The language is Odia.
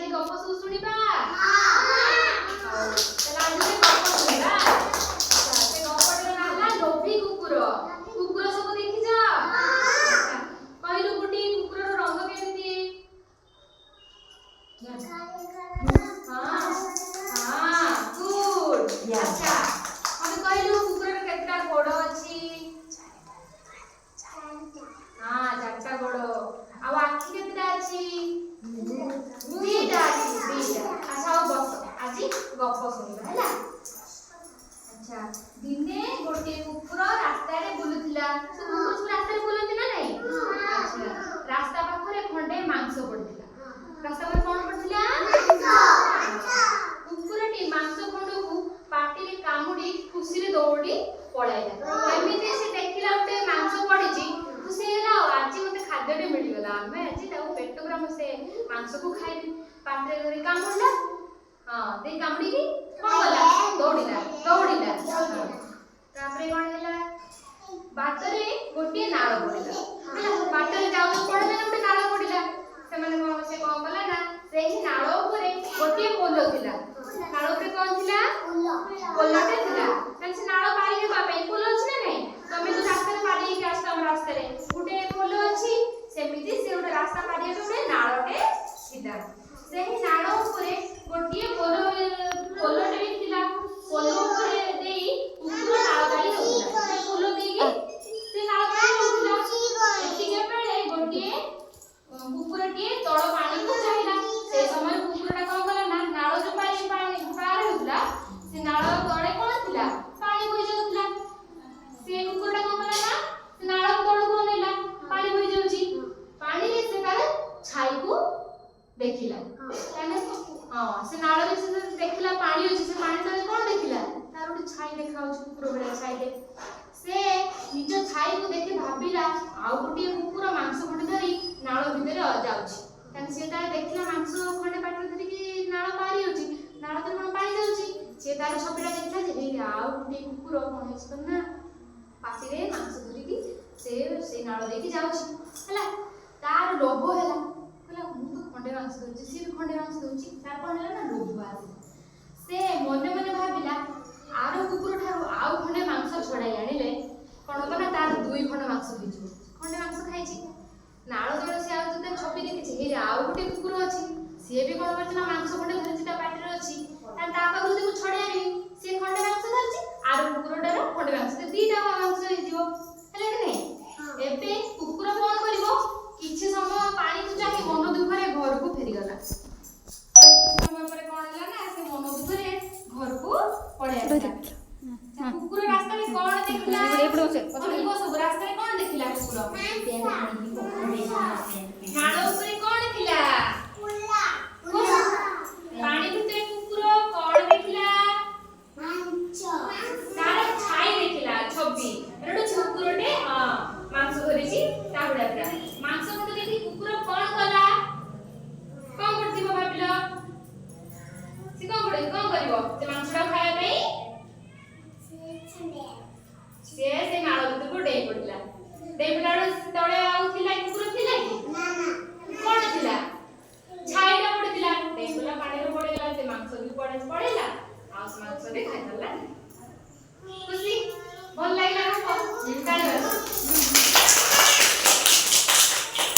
ଆଜି ଗପ ସବୁ ଶୁଣିବା। ହଉ, ତାହେଲେ ଆଜି ଗୋଟେ ଗପ ଶୁଣିବା। ଆଚ୍ଛା, ସେ ଗପଟିର ନାଁ ହେଲା ଲୋଭୀ କୁକୁର। କୁକୁର ସବୁ ଦେଖିଛ? ଆଚ୍ଛା, କହିଲୁ ଗୁଡି, କୁକୁରର ରଙ୍ଗ କେମିତି? ହଁ, ଗୁଡ୍। ଆଚ୍ଛା, ମତେ କହିଲୁ, କୁକୁରର କେତେଟା ଗୋଡ ଅଛି? ହଁ, ଚାରିଟା ଗୋଡ। ଆଉ ଆଖି କେତେଟା ଅଛି? ଦିଟା ଆଖି, ଦିଟା। ଆଚ୍ଛା, ଆଉ ବସ, ଆଜି ଗପ ଶୁଣିବା, ହେଲା? ଆଚ୍ଛା, ଦିନେ ଗୋଟିଏ କୁକୁର ରାସ୍ତାରେ ବୁଲୁଥିଲା। ସବୁ କୁକୁର ସବୁ ରାସ୍ତାରେ ବୁଲନ୍ତି ନା ନାଇଁ? ଆଚ୍ଛା, ରାସ୍ତା ପାଖରେ ଖଣ୍ଡେ ମାଂସ ପଡିଥିଲା। ରାସ୍ତା ପାଖରେ କଣ ପଡିଥିଲା? କୁକୁରଟି ମାଂସ ଖଣ୍ଡକୁ ପାଟିରେ କାମୁଡି ଖୁସିରେ ଦୌଡ଼ି ପଳାଇଲା। ଏମିତି ସେ ଦେଖିଲା ଗୋଟେ ମାଂସ ପଡିଛି, ଖୁସି ହେଇଗଲା, ଆଉ ଆଜି ମତେ ଖାଦ୍ୟଟେ ମିଳିଗଲା, ଆମେ ଆଜି ତାକୁ ପେଟ ପୁରା ମୁଁ ସେ ମାଂସକୁ ଖାଇବି। ପାଟିରେ ଧରି କାମୁଡ଼ିଲା। ହଁ, ଦେଇ କାମୁଡ଼ିକି କଣ କଲା? ଦୌଡ଼ିଲା, ଦୌଡ଼ିଲା। ହଁ। ତାପରେ କଣ ହେଲା? ବାଟରେ ଗୋଟିଏ ନାଳ ପଡିଲା, ହେଲା? ବାଟରେ ଯାଉ ଯାଉ କଣ ହେଲା ନା ଗୋଟେ ନାଳ ପଡିଲା। ସେମାନେ କଣ, ସେ କଣ କଲା ନା ସେହି ନାଳ ଉପରେ ଗୋଟିଏ ପୋଲ ଥିଲା। ନାଳ ଉପରେ କଣ ଥିଲା? ପୋଲଟେ ଥିଲା। ତାହେଲେ ସେ ନାଳ ପାରି ହେବା ପାଇଁ ପୋଲ ଅଛି ନା ନାଇଁ? ତମେ ଯୋଉ ରାସ୍ତାରେ ପାରି ହେଇକି ଆସୁଛ, ଆମ ରାସ୍ତାରେ ଗୋଟେ ପୋଲ ଅଛି, ସେମିତି ସେ ଗୋଟେ ରାସ୍ତା ପାରି ହେବା ଗୋଟେ ନାଳଟେ ଥିଲା। ସେହି ନାଳ ଉପରେ ଗୋଟିଏ ପୋଲଟେ ବି ଥିଲା। ପୋଲ ଉପରେ ଦେଇ କୁକୁର ନାଳ ପାରି ହେଉଥିଲା। ସେ ପୋଲ ଦେଇକି ସେ ନାଳ ପାରି ହେଉଥିଲା। ଏତିକି ବେଳେ ଗୋଟିଏ କୁକୁରଟିଏ ତଳ ପାଣିକୁ ଚାହିଁଲା। ସେଇ ସମୟରେ କୁକୁରଟା କଣ କଲା ନା ନାଳ ଯୋଉ ପାଣି ପାର ହେଉଥିଲା, ସେ ନାଳ ତଳେ କଣ ଥିଲା? ପାଣି ବୋହି ଯାଉଥିଲା। ସେ କୁକୁରଟା କଣ କଲା ନା ସେ ନାଳ ତଳକୁ ଅନେଇଲା, ପାଣି ବୋହି ଯାଉଛି। ପାଣିରେ ସେ ତାର ଛାଇକୁ ଦେଖିଲା। କାହିଁକି? ହଁ, ସେ ନାଳରେ ସେ ଯେତେବେଳେ ଦେଖିଲା ପାଣି ଅଛି, ସେ ପାଣି ତଳେ କଣ ଦେଖିଲା? ତାର ଗୋଟେ ଛାଇ ଦେଖାଯାଉଛି, କୁକୁର ଭଳିଆ ଛାଇଟେ। ସେ ନିଜ ଛାଇକୁ ଦେଖି ଭାବିଲା, ଆଉ ଗୋଟିଏ କୁକୁର ମାଂସ ଖଣ୍ଡେ ଧରି ନାଳ ଭିତରେ ଯାଉଛି। କାରଣ ସିଏ ତାର ଦେଖିଲା ମାଂସ ଖଣ୍ଡେ ପାଟିରେ ଧରିକି ନାଳ ପାରି ହେଉଛି। ନାଳ ଭିତରେ କଣ ପାଣି ଯାଉଛି। ସିଏ ତାର ଛବିଟା ଦେଖିଲା ଯେ ହେଇ, ଆଉ ଗୋଟିଏ କୁକୁର କଣ ହେଇଛି ତ ନା ପାଟିରେ ମାଂସ ଧରିକି ସେ ସେଇ ନାଳ ଦେଇକି ଯାଉଛି, ହେଲା? ତାର ଲୋଭ ହେଲା। କହିଲା, ମୁଁ ତ ଖଣ୍ଡେ ମାଂସ ଧରିଛି, ସିଏ ବି ଖଣ୍ଡେ ମାଂସ ଧରିଛି। ତାର କଣ ହେଲା ନା ଲୋଭ ଆସିଲା। ସେ ମନେ ମନେ ଭାବିଲା, ଆର କୁକୁର ଠାରୁ ଆଉ ଖଣ୍ଡେ ମାଂସ ଛଡ଼ାଇ ଆଣିଲେ କଣ ହବ ନା ତାର ଦୁଇ ଖଣ୍ଡ ମାଂସ ହେଇଯିବ। ଖଣ୍ଡେ ମାଂସ ଖାଇଛି। ନାଳ ତଳେ ସେ ଆଉ ଯେତେ ଛବି ଦେଖିଛି, ହେଇରେ, ଆଉ ଗୋଟେ କୁକୁର ଅଛି, ସିଏ ବି କଣ କରିଛି ନା ମାଂସ ଖଣ୍ଡେ